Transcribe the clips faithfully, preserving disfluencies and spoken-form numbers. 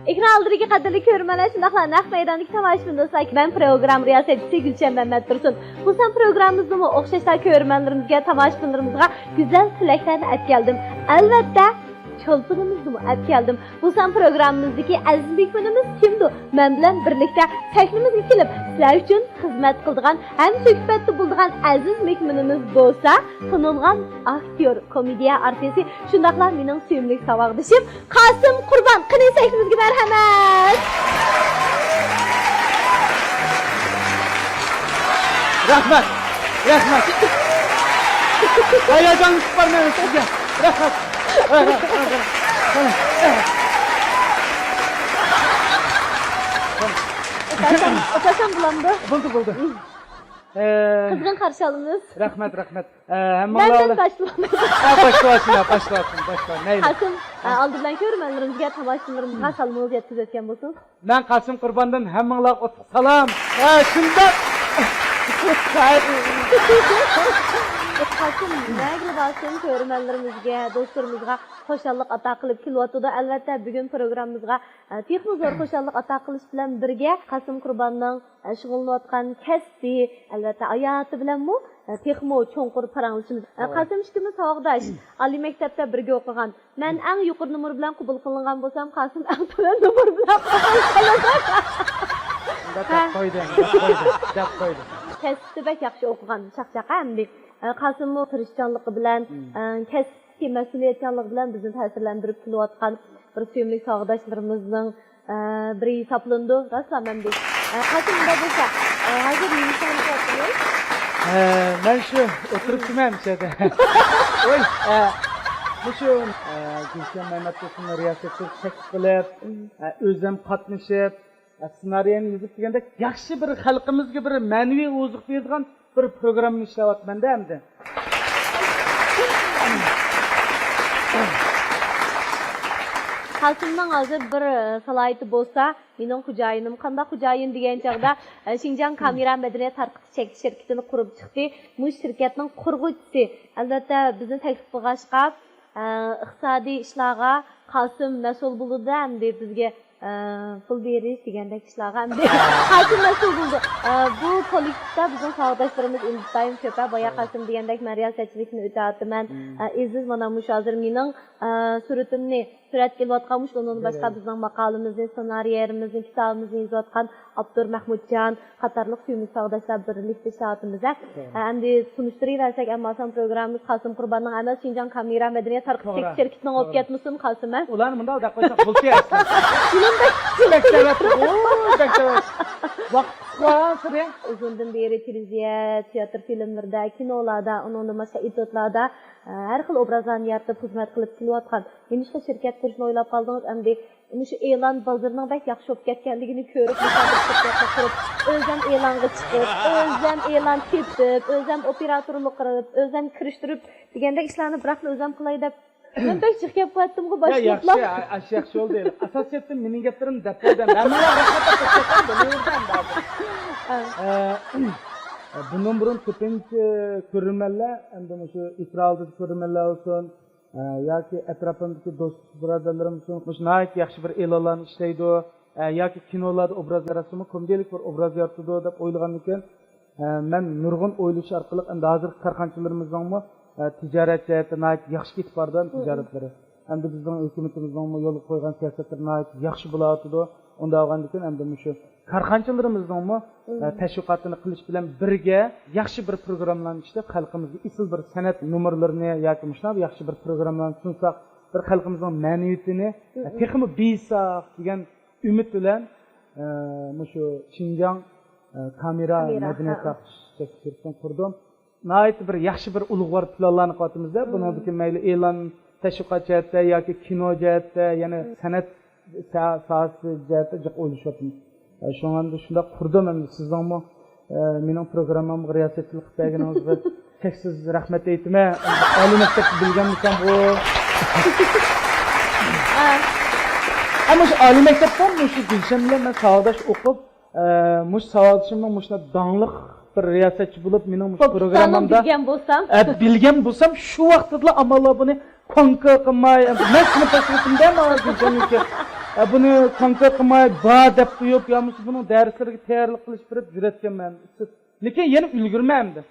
ئېكران ئالدىدىكى قەدىرلىك كۆرۈرمەنلەر، شۇنداقلا نەق مەيداندىكى تاماشىبىن دوستلار، مەن پروگرامما رىياسەتچىسى گۈلشەن مەمەتتۇرسۇن. بۇ سان پروگراممىمىزدىمۇ ئوخشاشلا كۆرۈرمەنلىرىمىزگە، تاماشىبىنلىرىمىزغا گۈزەل تىلەكلەرنى ئەپ كەلدىم. ئەلۋەتتە، چولپىنىمىزنىمۇ ئەپ كەلدىم. بۇ سان پروگراممىمىزدىكى ئەزىز مېھمىنىمىز كىمدۇ؟ مەن بىلەن بىرلىكتە سەھنىمىزگە كېلىپ، سىلەر ئۈچۈن خىزمەت قىلىدىغان ھەم سۆھبەتتە بولىدىغان ئەزىز مېھمىنىمىز بولسا، تونۇلغان ئاكتيور، كومېدىيە ئارتىسى، شۇنداقلا مېنىڭ سۆيۈملۈك ساۋاقدىشىم قاسىم قۇربان. قېنى، سەھنىمىزگە مەرھەمەت! رەھمەت، رەھمەت. ھاياجانلىنىپ بارىمەن سىزگە. رەھمەت. رەھمەت، رەھمەت، رەھمەت. ئوتۇرسام، ئوتۇرسام بولامدۇ؟ بولدى، بولدى. ئە، قىزغىن قارشى ئالىمىز. رەھمەت، رەھمەت. ئە، مەندىن ھەممىڭلار. باشلىۋالىمىز. ئە، باشلىۋالسۇن، باشلىۋالسۇن، باشلىۋال. مەيلى. قاسىم، ئە، ئالدى بىلەن كۆرۈرمەنلىرىمىزگە، تاماشىبىنلىرىمىزغا سالىمىڭىز يەتكۈزۈۋەتكەن بولسۇن. مەن قاسىم قۇرباندىن ھەممىڭلارغا ئوتلۇق سالام. ھە، شۇنداق. قاسىم، نەگىلا بارسۇن، كۆرۈرمەنلىرىمىزگە، دوستلىرىمىزغا خۇشاللىق ئاتا قىلىپ كېلىۋاتىدۇ. ئەلۋەتتە، بۈگۈن پروگراممىمىزغا، ئە، تېخىمۇ زور خۇشاللىق ئاتا قىلىش بىلەن بىرگە، قاسىم قۇرباننىڭ، ئە، شۇغۇللىنىۋاتقان كەسپى، ئەلۋەتتە، ھاياتى بىلەنمۇ، ئە، تېخىمۇ چوڭقۇر پاراڭلىشىمىز. ئە، قاسىم ئىككىمىز ساۋاقداش، ئالىي مەكتەپتە بىرگە ئوقۇغان. مەن ئەڭ يۇقىرى نومۇر بىلەن قوبۇل قىلىنغان بولسام، قاسىم ئەڭ تۆۋەن نومۇر بىلەن قوبۇل قىلىنىدۇ. دەپ قويدى، دەپ قويدى، دەپ قويدى. كەسپىدە بەك ياخشى ئوقۇغان چاقچاق ئەمدى. ئە، قاسىممۇ تىرىشچانلىقى بىلەن، ئە، كەسىپتىكى مەسئۇلىيەتچانلىقى بىلەن بىزنى تەسىرلەندۈرۈپ كېلىۋاتقان بىر سۆيۈملۈك ساۋاقداشلىرىمىزنىڭ، ئە، بىرى ھېسابلىنىدۇ. راستلا مەن بىز، ئە، قاسىم، مۇنداق بولسا، ئە، ھازىر نېمە ئىش بىلەن ئىشلەۋاتىسىز؟ ئە، مەن شۇ ئولتۇرۇپتىمەن مۇشۇ يەردە. ۋاي، ئە، مۇشۇ، ئە، گۈلشەن مەمەتتۇرسۇننى رىياسەتچىلىك تەكلىپ قىلىپ، ئە، ئۆزۈم قاتنىشىپ، ئە، سېنارىيەنى يېزىپ دېگەندەك ياخشى بىر خەلقىمىزگە بىر مەنىۋى ئوزۇق بېرىدىغان بىر پروگراممىنى ئىشلەۋاتىمەن-دە ئەمدى. قاسىمنىڭ ھازىر بىر، ئە، سالاھىيىتى بولسا، مېنىڭ خوجايىنىم قانداق خوجايىن دېگەن چاغدا، ئە، شىنجاڭ كامېرا مەدەنىيەت تارقىتىش چەكلىك شىركىتىنى قۇرۇپ چىقتى. مۇشۇ شىركەتنىڭ قۇرغۇچىسى، ئەلۋەتتە، بىزنى تەكلىپ قىلغاچقا، ئە، ئىقتىسادىي ئىشلارغا قاسىم مەسئۇل بولىدۇ ئەمدى بىزگە، ئە، پۇل بېرىش دېگەندەك ئىشلارغا ئەمدى قاسىم مەسئۇل بولىدۇ. ئە، بۇ كوللېكتىۋتا بىزنىڭ ساۋاقداشلىرىمىز ئىنتايىن كۆپ. بايا قاسىم دېگەندەك مەن رىياسەتچىلىكنى ئۆتەۋاتىمەن. ئە، ئېزىز مانا مۇشۇ ھازىر مېنىڭ، ئە، سۈرىتىمنى سۈرەتكە ئېلىۋاتقان مۇشۇ ئۇنىڭدىن باشقا بىزنىڭ ماقالىمىزنى، سېنارىيەرىمىزنى، كىتابىمىزنى يېزىۋاتقان ئاپتور مەھمۇتجان قاتارلىق سۆيۈملۈك ساۋاقداشلار بىرلىكتە ئىشلەۋاتىمىز. ئە، ئەمدى تونۇشتۇرۇۋەرسەك، ئەمما سان پروگراممىمىز قاسىم قۇرباننىڭ ئەمەس، شىنجاڭ كامېرا مەدەنىيەت تارقىتىش شىركىتىنىڭ بولۇپ كەتمىسۇن، قاسىم، ھە؟ ئۇلارنى مۇنداق دەپ قويساق بولسا ياخشى. بەك تەۋەت، ئۇ، بەك تەۋەت. ۋاقىت قىسقا بارغانسېرى. ئۇزۇندىن بېرى تېلېۋىزىيە، تىياتىر فىلىملىرىدا، كىنولاردا، ئۇنىڭدىن باشقا ئېتيۇدلاردا، ئە، ھەر خىل ئوبرازلارنى يارىتىپ خىزمەت قىلىپ كېلىۋاتقان. نېمىشقا شىركەت قۇرۇشنى ئويلاپ قالدىڭىز؟ ئەمدى مۇشۇ ئېلان بازىرىنىڭ بەك ياخشى بولۇپ كەتكەنلىكىنى كۆرۈپ، مۇشۇنداق بىر شىركەتنى قۇرۇپ، ئۆزۈم ئېلانغا چىقىپ، ئۆزۈم ئېلان تېپىپ، ئۆزۈم ئوپېراتورلۇق قىلىپ، ئۆزۈم كىرىشتۈرۈپ دېگەندەك ئىشلارنى بىراقلا ئۆزۈم قىلاي دەپ، مەن بەك جىق گەپ قىلىۋەتتىمغۇ باشلىقلار. ياخشى، ئاشۇ ياخشى بولدى. ئاساسىيەتتە مېنىڭ گەپلىرىمنى دەپ قويدى. ھەممىڭلار رەھمەت دەپ قويۇپ كەتسەم بولۇۋېرىدۇ ئەمدى ھازىر. ئە، بۇندىن بۇرۇن كۆپىنچە كۆرۈرمەنلەر، ئەمدى مۇشۇ ئېكران ئالدىدا كۆرۈرمەنلەر بولسۇن، ئە، ياكى ئەتراپىمدىكى دوست بۇرادەرلىرىم ئۈچۈن مۇشۇ ناھايىتى ياخشى بىر ئېلانلارنى ئىشلەيدۇ، ئە، ياكى كىنولاردا ئوبراز ياراتسىمۇ، كومېدىيەلىك بىر ئوبراز يارىتىدۇ دەپ ئويلىغاندىكىن، ئە، مەن نۇرغۇن ئويلىشىش ئارقىلىق ئەمدى ھازىرقى كارخانىچىلىرىمىزنىڭمۇ، ئە، تىجارەت جەھەتتە ناھايىتى ياخشى كېتىپ بارىدۇ، تىجارەتلىرى. ئەمدى بىزنىڭ ھۆكۈمىتىمىزنىڭمۇ يولغا قويغان سىياسەتلىرى ناھايىتى ياخشى بولاۋاتىدۇ. ئۇنداق بولغاندىكىن ئەمدى مۇشۇ كارخانىچىلىرىمىزنىڭمۇ، ئە، تەشۋىقاتىنى قىلىش بىلەن بىرگە ياخشى بىر پروگراممىلارنى ئىشلەپ، خەلقىمىزگە ئېسىل بىر سەنئەت نومۇرلىرىنى ياكى مۇشۇنداق ياخشى بىر پروگراممىلارنى سۇنساق، بىر خەلقىمىزنىڭ مەنىۋىيىتىنى، ئە، تېخىمۇ بېيىتساق دېگەن ئۈمىد بىلەن، ئە، مۇشۇ شىنجاڭ، ئە، كامېرا مەدەنىيەت تارقىتىش شىركىتىنى قۇردۇم. ناھايىتى بىر ياخشى بىر ئۇلۇغۋار پىلانلارنى قىلىۋاتىمىزدە، بۇنىڭدىكى مەيلى ئېلان، تەشۋىقات جەھەتتە ياكى كىنو جەھەتتە، يەنە سەنئەت سا-، ساھەسى جەھەتتە جىق ئويلىشىۋاتىمىز. ئە، شۇڭا ئەمدى شۇنداق قۇردۇم ئەمدى سىزنىڭمۇ، ئە، مېنىڭ پروگراممامغا رىياسەتچىلىك قىلىپ بەرگىنىڭىزغا چەكسىز رەھمەت ئېيتىمەن. ئالىي مەكتەپتە بىلگەن بولسام بۇ. ئە، مۇشۇ ئالىي مەكتەپتە مۇشۇ گۈلشەن بىلەن مەن ساۋاقداش ئوقۇپ، ئە، مۇشۇ ساۋاقدىشىمنىڭ مۇشۇنداق داڭلىق بىر رىياسەتچى بولۇپ، مېنىڭ مۇشۇ پروگراممامدا بىلگەن بولسام. ئە، بىلگەن بولسام، شۇ ۋاقىتتىلا ئاماللار بۇنى كونكا قىلماي، مەن سىنىپ باشلىقىمدە ماڭا گۈلشەننىڭكى ئە، بۇنى كونكرېت قىلماي، بار دەپ قويۇپ، يا بولمىسا بۇنىڭ دەرسلىرىگە تەييارلىق قىلىش بېرىپ يۈرەتكەنمەن. لېكىن يەنە ئۈلگۈرمەم ئەمدى.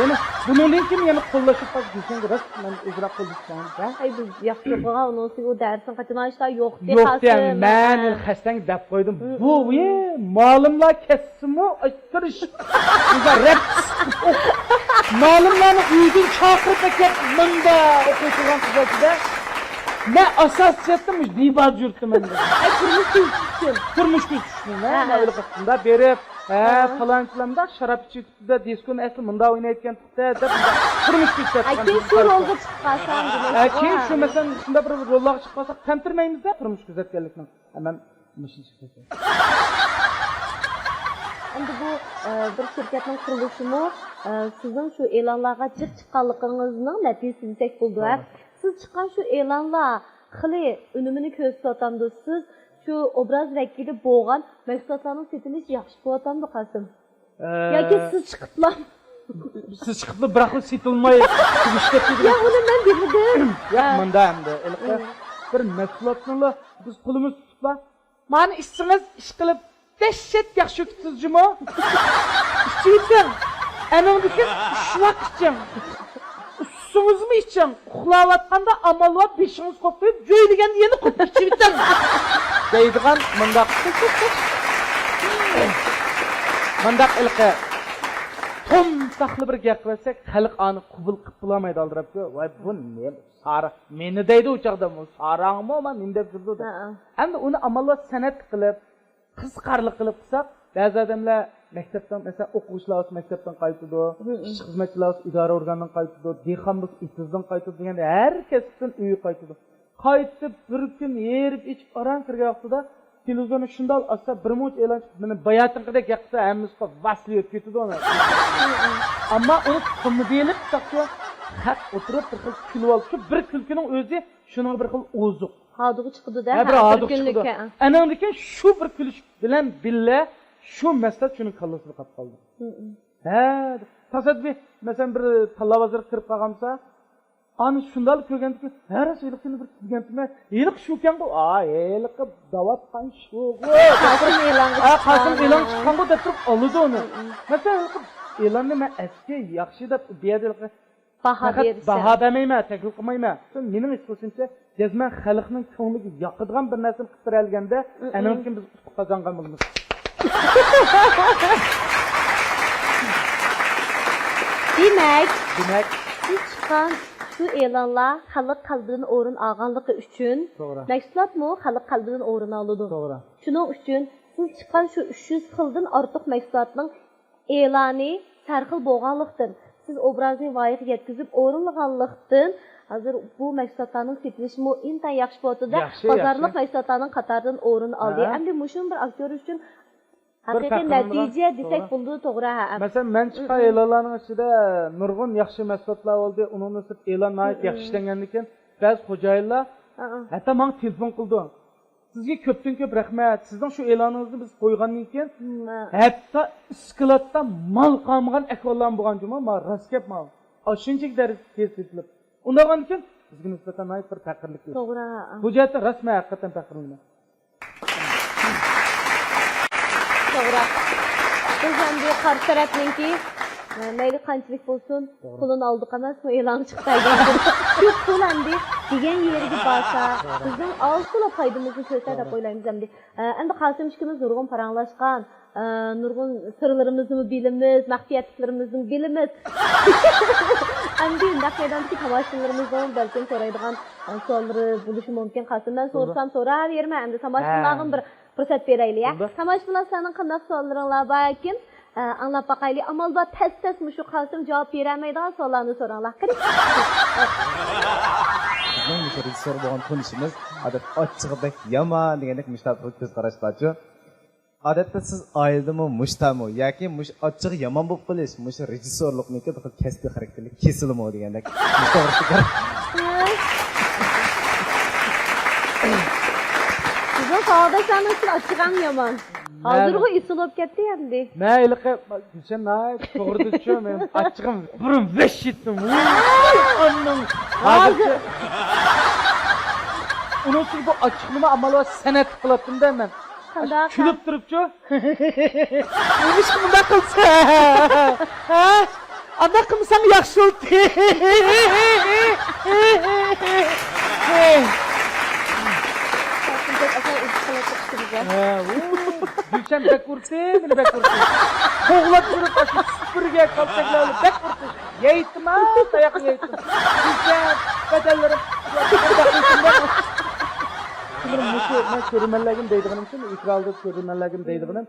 يەنە بۇنىڭدىن كېيىن يەنە قوللاشىپ قالسا، دېسەڭ راست مەن ئۆزرەك قوللىشىپ قالىمەن. ھەي، بىز ياخشى ئوقۇغان، ئۇنىڭ ئۈستىگە ئۇ دەرسنى قاچىلاشتا يوق دېسە، يوق دېگەن، مەن خەستەڭ دەپ قويدۇم. بۇ، ۋى، مالىملار كەتسىمۇ ئايتتۇرۇش. بىزلەر رەپ مالىملارنى ئۆيدىن چاقىرىپ ئەكەپ مۇندا ئوقۇتۇلغان قىزلار ئىچىدە مەن ئاساسىي جەھەتتىن مۇشۇ دىباردا يۈرۈپتىمەن. ئەي، تۇرمۇش كۆزىتىشتىن. تۇرمۇش كۆزىتىشتىن، ھە، ھە، ماۋۇلۇق ئۇنداق بېرىپ، ھە، ھە، پالانچىلاردا شاراب ئىچىپ، دىسكونى ئەسلى مۇنداق ئوينايدىكەن، دەپ، دەپ تۇرمۇش كۆزىتىپ. ئەي، كېيىن شۇ رولغا چىقىپ قالساڭ، دېمەك، ئەي، كېيىن شۇ، مەسىلەن، شۇنداق بىر روللارغا چىقىپ قالساق، تەمتىرىمەيمىز-دە تۇرمۇش كۆزەتكەنلىكنىڭ. ھەممەم مۇشۇنچە. ئەمدى بۇ، ئە، بىر شىركەتنىڭ قۇرۇلۇشىمۇ، ئە، سىزنىڭ شۇ ئېلانلارغا جىق چىققانلىقىڭىزنىڭ نەتىجىسى دېسەك بولىدۇ، ھە؟ توغرا. سىز چىققان شۇ ئېلانلار خېلى ئۈنۈمىنى كۆرسىتىۋاتامدۇ؟ سىز شۇ ئوبراز ۋەكىلى بولغان مەھسۇلاتلارنىڭ سېتىلىشى ياخشى بولۇۋاتامدۇ، قاسىم؟ ئە، ياكى سىز چىقىپلا؟ سىز چىقىپلا، بىراقلا سېتىلماي تۈگىشىپ كەتتى. يا، ئۇنى مەن دېمىدىم. ياق، ھە. مۇندا ئەمدى، ھېلىقى، ھە، بىر مەھسۇلاتنىلا بىز قولىمىز تۇتۇپلا، مانا ئىچسىڭىز، ئىشقىلىپ، دەھشەت ياخشى ئۆتۈپسىز جۇمۇ. ئىچىۋېتىڭ. ئەنىڭدىكىن ئۈچ ۋاق ئىچىڭ. ئۇسسىڭىزمۇ ئىچىڭ. ئۇخلاۋاتقاندا ئامال بار بېشىڭىز قوپۇپ، جۆيلىگەندە يەنە قوپۇپ ئىچىۋېتىڭ. دەيدىغان مۇنداق. مۇنداق ھېلىقى تومتاقلا بىر گەپ قىلىۋەتسەك، خەلق ئانى قوبۇل قىلىپ بولالمايدۇ ئالدىراپكۇ. ۋاي، بۇ نېمە؟ سارا، مېنى دەيدۇ ئۇ چاغدا، بۇ ساراڭمۇ، ما نېمە دەپ يۈرىدۇ دەپ. ھە، ھە. ئەمدى ئۇنى ئامال بار سەنئەت قىلىپ، قىزىقارلىق قىلىپ قىلساق، بەزى ئادەملەر مەكتەپتىن، مەسىلەن، ئوقۇغۇچىلار بولسا مەكتەپتىن قايتىدۇ، ھە، ھە، ئىشچى خىزمەتچىلەر بولسا ئىدارە ئورگانىدىن قايتىدۇ، دېھقان بولسا ئېتىزدىن قايتىدۇ دېگەندە ھەر كەسىپتىن ئۆيگە قايتىدۇ. قايتىپ بىر كۈن ھېرىپ ئېچىپ ئاران كىرگەن ۋاقتىدا تېلېۋىزورنى شۇنداق ئاچسا، بىر مۇنچە ئېلان چىقىپ، مېنى باياتىنقىدەك ياقسا، ھەممىسى ۋاسلى ئۆتۈپ كېتىدۇ ئۇنى. ئەمما ئۇنى كومېدىيىلىك قىلساقچۇ، خەق ئولتۇرۇپ بىر خىل كۈلۈۋالىدۇ. شۇ بىر كۈلكىنىڭ ئۆزى شۇنىڭغا بىر خىل ئوزۇق. ھادىغا چىقىدۇ-دە، ھە، بىر ھە، بىر ھادىغا كۈنلۈك، چىقىدۇ. ھە. ئەنىڭدىن كېيىن شۇ بىر كۈلۈش بىلەن بىللە شۇ مەسىلە شۇنىڭ كاللىسىدا قاپ قالدى. ھە، تاسادىپىي، مەسىلەن، بىر تاللا بازىرىغا كىرىپ قالغانمىسا، ئانى شۇنداق كۆرگەندىكىن، ھە، راست ھېلىقىنى بىر كۆرگەنتىمەن، ھېلىقى شۇكەنغۇ، ئا، ھېلىقى دەۋاتقان شۇغۇ. قاسىم ئېلانغا ھە، قاسىم چىققان. ئېلانغا چىققانغۇ دەپ تۇرۇپ ئالىدۇ ئۇنى. مەسىلەن، ھېلىقى ئېلاننى مەن ئەسكى ياخشى دەپ بۇ يەردە ھېلىقى پەقەت باھا بەرمەيمەن، تەكلىپ قىلمايمەن. مېنىڭ ھېس قىلىشىمچە، جەزمەن خەلقنىڭ كۆڭلىگە ياقىدىغان بىر نەرسىنى قىلىپ بېرەلىگەندە، ئەنىڭدىن كېيىن بىز ئۇتۇق قازانغان بولىمىز. دېمەك، دېمەك، سىز چىققان شۇ ئېلانلار خەلق قەلبىدىن ئورۇن ئالغانلىقى ئۈچۈن، توغرا، مەھسۇلاتمۇ خەلق قەلبىدىن ئورۇن ئالىدۇ. توغرا. شۇنىڭ ئۈچۈن سىز چىققان شۇ ئۈچ يۈز خىلدىن ئارتۇق مەھسۇلاتنىڭ ئېلانى سەرخىل بولغانلىقتىن، سىز ئوبرازنى ۋايىغا يەتكۈزۈپ ئورۇنلىغانلىقتىن، ھازىر بۇ مەھسۇلاتلارنىڭ سېتىلىشىمۇ ئىنتايىن ياخشى بولۇپتۇ-دە، ياخشى، بازارلىق ياخشى. مەھسۇلاتلارنىڭ قاتارىدىن ئورۇن ئالدى. ھە. ئەمدى مۇشۇمۇ بىر ئاكتيور ئۈچۈن بىر ھەقىقىي پەخرىمىز بار. نەتىجە دېسەك توغرا. بولىدۇ، توغرا، ھە. مەسىلەن، مەن چىققان ئېلانلارنىڭ ئىچىدە نۇرغۇن ياخشى مەھسۇلاتلار بولدى. ئۇنىڭدىن سىرت ئېلان ناھايىتى ياخشى ئىشلەنگەندىكىن، بەزى خوجايىنلار ھەتتا ماڭا تېلېفون قىلىدۇ. سىزگە كۆپتىن كۆپ رەھمەت. سىزنىڭ شۇ ئېلانىڭىزنى بىز قويغاندىن كېيىن، ھەتتا ئىسكىلاتتا مال قالمىغان ئەھۋاللارمۇ بولغان جۇمۇ. ما، راست گەپ ما. ئاشۇنچىلىك دەرىجىدە تېز سېتىلىپ. ئۇنداق بولغاندىكىن، بىزگە نىسبەتەن ناھايىتى بىر پەخىرلىك ئىش. توغرا. بۇ جەھەتتە راست مەن ھەقىقەتەن پەخىرلىنىمەن. توغرا. بىز ئەمدى قارشى تەرەپنىڭكى، مەيلى قانچىلىك بولسۇن، توغرا، پۇلىنى ئالدۇق ئەمەسمۇ، ئېلانغا چىقتى دېگەن. شۇ پۇل ئەمدى دېگەن يېرىگە بارسا، توغرا، بىزنىڭ ئاز تولا پايدىمىزنى كۆرسە دەپ، توغرا، ئويلايمىز ئەمدى. ئە، ئەمدى قاسىم ئىككىمىز نۇرغۇن پاراڭلاشقان، ئە، نۇرغۇن سىرلىرىمىزنىمۇ بىلىمىز، مەخپىيەتلىكلىرىمىزنىمۇ بىلىمىز. ئەمدى نەق مەيداندىكى تاماشىبىنلىرىمىزنىڭ بەلكىم سورايدىغان، ئە، سوئاللىرى بولۇشى مۇمكىن. قاسىم، مەن سورىسام سوراۋېرىمەن، ئەمدى تاماشىبىنلارغىمۇ بىر پۇرسەت بېرەيلى، يا؟ بولدى. تاماشىبىنلار، سىلەرنىڭ قانداق سوئاللىرىڭلار باركىن؟ ئە، ئاڭلاپ باقايلى. ئامال بار، تەس-تەس مۇشۇ قاسىم جاۋاب بېرەلمەيدىغان سوئاللارنى سوراڭلار. قېنى؟ بىزنىڭ مۇشۇ رېژىسسور بولغان تونۇشىمىز، ئادەتتە ئاچچىقى بەك يامان دېگەندەك مۇشۇنداق بىر كۆز قاراش بارچۇ. ئادەتتە سىز ئائىلىدىمۇ مۇشتامۇ ياكى مۇشۇ ئاچچىقى يامان بولۇپ قېلىش، مۇشۇ رېژىسسورلۇقنىڭكى بىر خىل كەسپىي خاراكتېرلىك كېسىلىمۇ دېگەندەك مۇشۇ توغرىسىدا. بىزنىڭ ساۋاقداشلارنىڭ ئىچىدە ئاچچىقى ئەڭ يامان. ھازىرغۇ ئېسىل بولۇپ كەتتى ئەمدى. مەن ھېلىقى، سەن ناھايىتى توغرا دېدىچۇ، مەن ئاچچىقىم بۇرۇن ۋەھشىيتتىم. ۋۇي، ئاننىڭ. ھازىر. ئۇنىڭ ئۈچۈن بۇ ئاچچىقنىمۇ ئامال بار سەنئەت قىلاتتىم-دە مەن. قانداق؟ كۈلۈپ تۇرۇپچۇ؟ نېمىشقا مۇنداق قىلسا؟ ھە؟ ئانداق قىلمىساڭ ياخشى بولدى. ھە، ئۇ گۈلشەن بەك ئۇردى، مېنى بەك ئۇردى. قوغلاپ يۈرۈپ، ئاشۇ سۈپۈرگە، كالتەكلەر بىلەن بەك ئۇردى. يەيتتىم ھە، تاياقنى يەيتتىم. گۈلشەن، بەدەنلىرىم. مۇشۇ، مەن كۆرۈرمەنلەرگىمۇ دەيدىغىنىم شۇ، ئېكراندا كۆرۈرمەنلەرگىمۇ دەيدىغىنىم،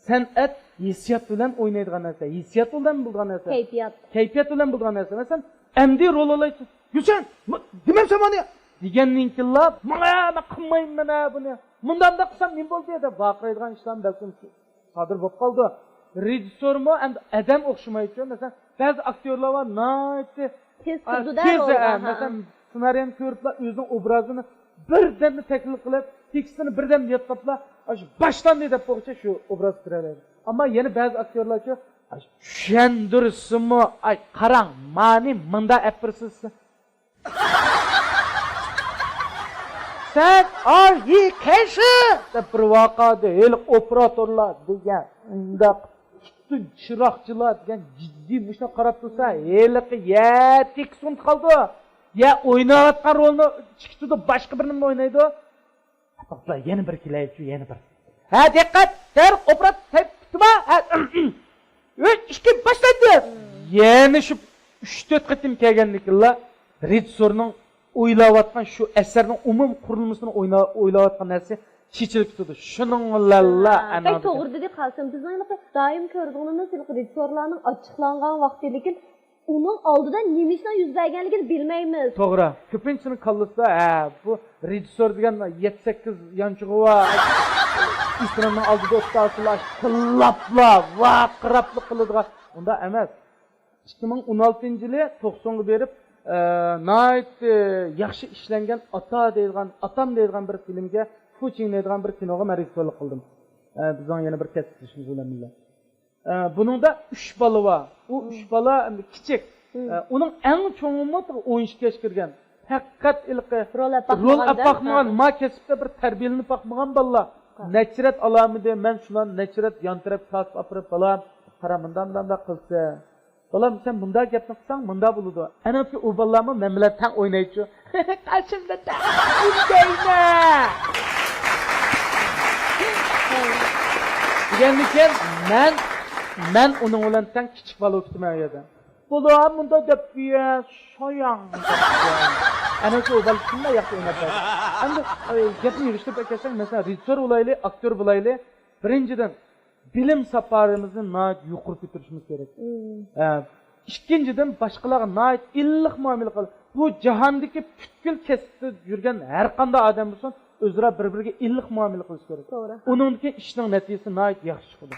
سەنئەت ھېسسىيات بىلەن ئوينايدىغان نەرسە، ھېسسىيات بىلەن بولىدىغان نەرسە. كەيپىيات. كەيپىيات بىلەن بولىدىغان نەرسە. مەسىلەن، ئەمدى رول ئالايچۇ. گۈلشەن، دېمەمسەن مانا دېگەندىن كېيىنلا، ماڭا، مەن قىلمايمەن ھە بۇنى. مۇنداق قىلسام نېمە بولدى دەپ ۋارقىرايدىغان ئىشلارمۇ بەلكىم سادىر بولۇپ قالىدۇ. رېژىسسورمۇ ئەمدى ئادەم ئوخشىمايدۇ. مەسىلەن، بەزى ئاكتيورلار بار، ناھايىتى تېز، ئا، تۇردۇدا تېز، رولغا، ئە، ھە. مەسىلەن، سېنارىيەنى كۆرۈپلا ئۆزىنىڭ ئوبرازىنى بىردەمدە تەكلىپ قىلىپ، تېكىستىنى بىردەمدە يادلاپلا، ئاشۇ باشلاندى دەپ بولغۇچە شۇ ئوبراز كىرەلەيدۇ. ئەمما يەنە بەزى ئاكتيورلارچۇ، ئاشۇ چۈشەندۈرسىمۇ، ئاي، قاراڭ، مانى مۇندا ئەپ بېرىسىز. سەن ئاي كەشى دەپ بىر ۋەقەدە ھېلىقى ئوپېراتورلار دېگەن ئۇنداق پۈتۈن چىراغچىلار دېگەن جىددىي مۇشۇنداق قاراپ تۇرسا، ھېلىقى يە تېكىست ئۇنتۇپ قالىدۇ، يە ئويناۋاتقان رولنى چىقىتىدۇ، باشقا بىر نېمىنى ئوينايدۇ. توختاڭ، يەنە بىر كېلەيچۇ، يەنە بىر. ھە، دىققەت! دەررۇ ئوپېراتور تەيپ پۈتتىما؟ ھە، ئۈچ، ئىككى، باشلاندى! يەنە شۇ ئۈچ، تۆت قېتىم كەلگەندىن كېيىنلا رېژىسسورنىڭ ئويلاۋاتقان شۇ ئەسەرنىڭ ئومۇمىي قۇرۇلمىسىنى ئوينا-، ئويلاۋاتقان نەرسە چېچىلىپ كېتىدۇ. شۇنىڭ بىلەنلا ھە، ئەنە بەك توغرا دېدى قاسىم. بىزنىڭ ھېلىقى دائىم كۆرىدىغىنىمىز ھېلىقى رېژىسسورلارنىڭ ئاچچىقلانغان ۋاقتى، لېكىن ئۇنىڭ ئالدىدا نېمە ئىشنىڭ يۈز بەرگەنلىكىنى بىلمەيمىز. توغرا. كۆپىنچىنىڭ كاللىسىدا، ھە، بۇ رېژىسسور دېگەن يەتتە، سەككىز يانچۇقى بار، ئېكراننىڭ ئالدىدا ئولتۇرسىلا، تىللاپلا، ۋارقىراپلا قىلىدىغان. ئۇنداق ئەمەس. ئىككى مىڭ ئون ئالتىنچى يىلى توقسانغا بېرىپ، ئە، ناھايىتى ياخشى ئىشلەنگەن ئاتا دەيدىغان، ئاتام دەيدىغان بىر فىلىمگە، فۇچىڭ دەيدىغان بىر كىنوغا مەن رېژىسسورلۇق قىلدىم. ئە، بىزنىڭ يەنە بىر كەسىپدىشىمىز بىلەن بىللە. ئە، بۇنىڭدا ئۈچ بالا بار. ئۇ ئۈچ بالا ئەمدى كىچىك. ئە، ئۇنىڭ ئەڭ چوڭىمۇ ئون ئىككى ياشقا كىرگەن. پەقەت ھېلىقى رول ئېلىپ رول ئېلىپ باقمىغان، باقمىغان، ما كەسىپتە بىر تەربىيەلىنىپ باقمىغان بالىلار. ھە. نەچچە رەت ئالامىدى، مەن شۇلارنى نەچچە رەت يانتىرەپ تارتىپ ئاپىرىپ، بالام، قارا، مۇنداق، مۇنداق، مۇنداق قىلسا. بالام، سەن مۇنداق گەپنى قىلساڭ، مۇنداق بولىدۇ. ئەنە شۇ ئۇ بالىلارمۇ مەن بىلەن تەڭ ئوينايچۇ. قاسىم دادا، ئۈندەيمەن. دېگەندىن كېيىن مەن، مەن ئۇنىڭ بىلەن تەڭ كىچىك بالا بولۇپ كېتىمەن ئۇ يەردە. بۇلار مۇنداق دەپ بېرە، شاياڭ دەپ بېرە. ئەنە شۇ بالا شۇنداق ياخشى ئويناپ بەردى. ئەمدى، ئاي، گەپنى يىغىشتۇرۇپ ئەكەلسەك، مەسىلەن، رېژىسسور بولايلى، ئاكتيور بولايلى، بىرىنچىدىن، بىلىم ساپاسىمىزنى ناھايىتى يۇقىرى كۆتۈرۈشىمىز كېرەك. مم. ئە، ئىككىنچىدىن، باشقىلارغا ناھايىتى ئىللىق مۇئامىلە قىل. بۇ جاھاندىكى پۈتكۈل كەسىپتە يۈرگەن ھەر قانداق ئادەم بولسۇن، ئۆزئارا بىر-بىرىگە ئىللىق مۇئامىلە قىلىش كېرەك. توغرا. ئۇنىڭدىن كېيىن ئىشنىڭ نەتىجىسى ناھايىتى ياخشى چىقىدۇ.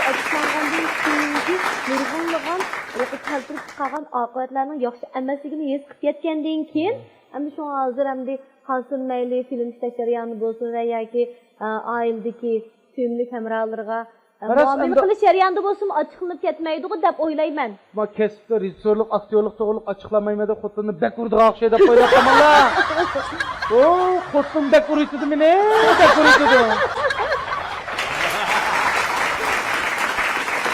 ئاچىقلانغاندىن كېيىنكى نۇرغۇنلىغان ھېلىقى كەلتۈرۈپ چىقارغان ئاقىۋەتلەرنىڭ ياخشى ئەمەسلىكىنى ھېس قىلىپ يەتكەندىن كېيىن، ئەمدى شۇڭا ھازىر ئەمدى قاسىم مەيلى فىلىم ئىشلەش جەريانىدا بولسۇن ۋە ياكى، ئە، ئائىلىدىكى سۆيۈملۈك ھەمراھلىرىغا، ئە، مۇئامىلە قىلىش جەريانىدا بولسىمۇ ئاچچىقلىنىپ كەتمەيدىغۇ دەپ ئويلايمەن. ما كەسىپتە رېژىسسورلۇق، ئاكتيورلۇق توغرۇلۇق ئاچچىقلانمايمەن دەپ خوتۇننى بەك ئۇرىدىغان ئوخشايدۇ دەپ ئويلاپتىمەنلا. ئۇ خوتۇن بەك ئۇرۇۋېتىدۇ مېنى، بەك ئۇرۇۋېتىدۇ.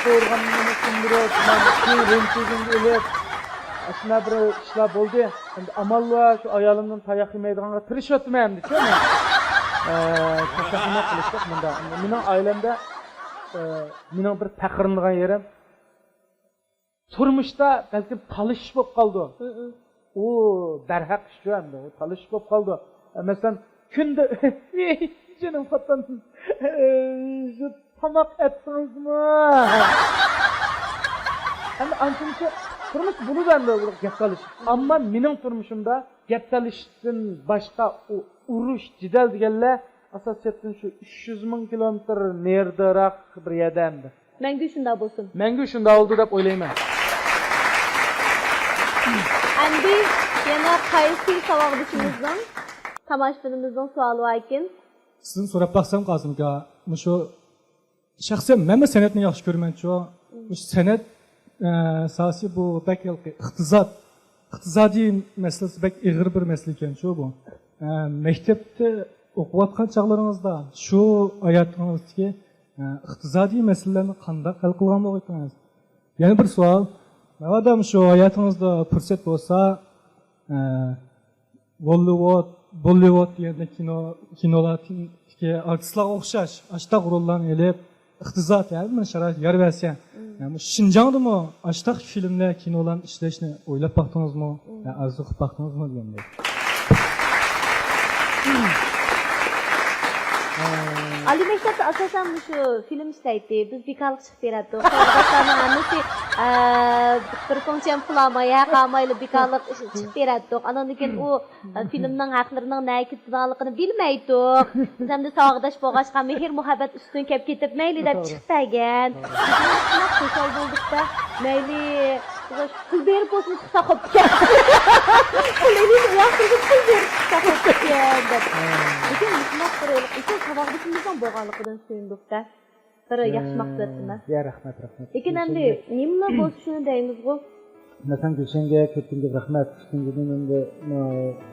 ئۇرغاننى سۇندۇرۇپ، مەن كېيىن رېنتگېنگە ئېلىپ، ئاشۇنداق بىر ئىشلار بولدى. ئەمدى ئامال بار، شۇ ئايالىمدىن تاياق يېمەيدىغانغا تىرىشىۋاتىمەن ئەمدىچۇ مەن. ئە، تاياق يېمەي قىلىشتۇق مۇنداق. ئەمدى مېنىڭ ئائىلەمدە، ئە، مېنىڭ بىر پەخىرلىنىدىغان يېرىم، تۇرمۇشتا بەلكىم تالىشىش بولۇپ قالىدۇ. مم. ئۇ بەرھەق ئىشچۇ ئەمدى، ئۇ تالىشىش بولۇپ قالىدۇ. ئە، مەسىلەن، كۈندە، جېنىم خوتۇن، شۇ تاماق ئەتتىڭىزمۇ؟ ئەمدى ئانچە-مۇنچە تۇرمۇش بولىدۇ ئەمدى، گەپ تالىشىش. ئەمما مېنىڭ تۇرمۇشۇمدا گەپ تالىشىشتىن باشقا ئۇ ئۇرۇش، جېدەل دېگەنلەر ئاساسىيەتتىن شۇ ئۈچ يۈز مىڭ كىلومېتىر نېرىدىراق بىر يەردە ئەمدى. مەڭگۈ شۇنداق بولسۇن. مەڭگۈ شۇنداق بولىدۇ دەپ ئويلايمەن. ئەمدى يەنە قايسى ساۋاقدىشىمىزنىڭ، تاماشىبىنىمىزنىڭ سوئالى باركىن؟ سىزدىن سوراپ باقسام، قاسىم ئاكا، مۇشۇ شەخسەن مەنمۇ سەنئەتنى ياخشى كۆرىمەنچۇ. مم. مۇشۇ سەنئەت، ئە، ساھەسى بۇ بەك ھېلىقى ئىقتىساد، ئىقتىسادىي مەسىلىسى بەك ئېغىر بىر مەسىلە ئىكەن شۇ بۇ. ئە، مەكتەپتە ئوقۇۋاتقان چاغلىرىڭىزدا شۇ ھاياتىڭىزدىكى، ئە، ئىقتىسادىي مەسىلىلەرنى قانداق ھەل قىلغان بولغىيتىڭىز؟ يەنە بىر سوئال. مادام شۇ ھاياتىڭىزدا پۇرسەت بولسا، ئە، بوللىۋۇد، بوللىۋۇد دېگەندەك كىنو، كىنولاردىكى ئارتىسلارغا ئوخشاش ئاشتاق روللارنى ئېلىپ، ئىقتىساد، ھەممە شارائىت يار بەرسە، يەنى شىنجاڭدىمۇ ئاشتاق فىلىملەر، كىنولارنى ئىشلەشنى ئويلاپ باقتىڭىزمۇ؟ يا ئارزۇ قىلىپ باقتىڭىزمۇ دېگەندەك. ئالىي مەكتەپتە ئاساسەن مۇشۇ فىلىم ئىشلەيتتى. بىز بىكارلىق چىقىپ بېرەتتۇق. ساۋاقداشلارنىڭ ھەممىسى، ئە، بىر كوڭچەم پۇل ئالماي، ھەق ئالمايلا بىكارلىق چىقىپ بېرەتتۇق. ئاناندىن كېيىن ئۇ، ئە، فىلىمنىڭ ھەقلىرىنىڭ نەگە كېتىدىغانلىقىنى بىلمەيتتۇق. بىز ئەمدى ساۋاقداش بولغاچقا، مېھىر مۇھەببەت ئۈستۈن كەپ كېتىپ، مەيلى دەپ چىقىپ بەرگەن. شۇنداق خۇشال بولدۇقتا، مەيلى پۇل بېرىپ بولسىمۇ چىقساق بوپتىكەن. پۇل ئېلىپ ئۇياق تۇرۇپ پۇل بېرىپ چىقساق بوپتىكەن دەپ. لېكىن مۇشۇنداق بىر ئىككى ساۋاقدىشىمىزنىڭ بولغانلىقىدىن سۆيۈندۇقتە. بىر ياخشى مەقسەتتىمەن. يا رەھمەت، رەھمەت. لېكىن ئەمدى نېمىلا بولسا شۇنى دەيمىزغۇ. مەسىلەن، گۈلشەنگە كۆپتىن كۆپ رەھمەت. ئىككىنچىدىن، ئەمدى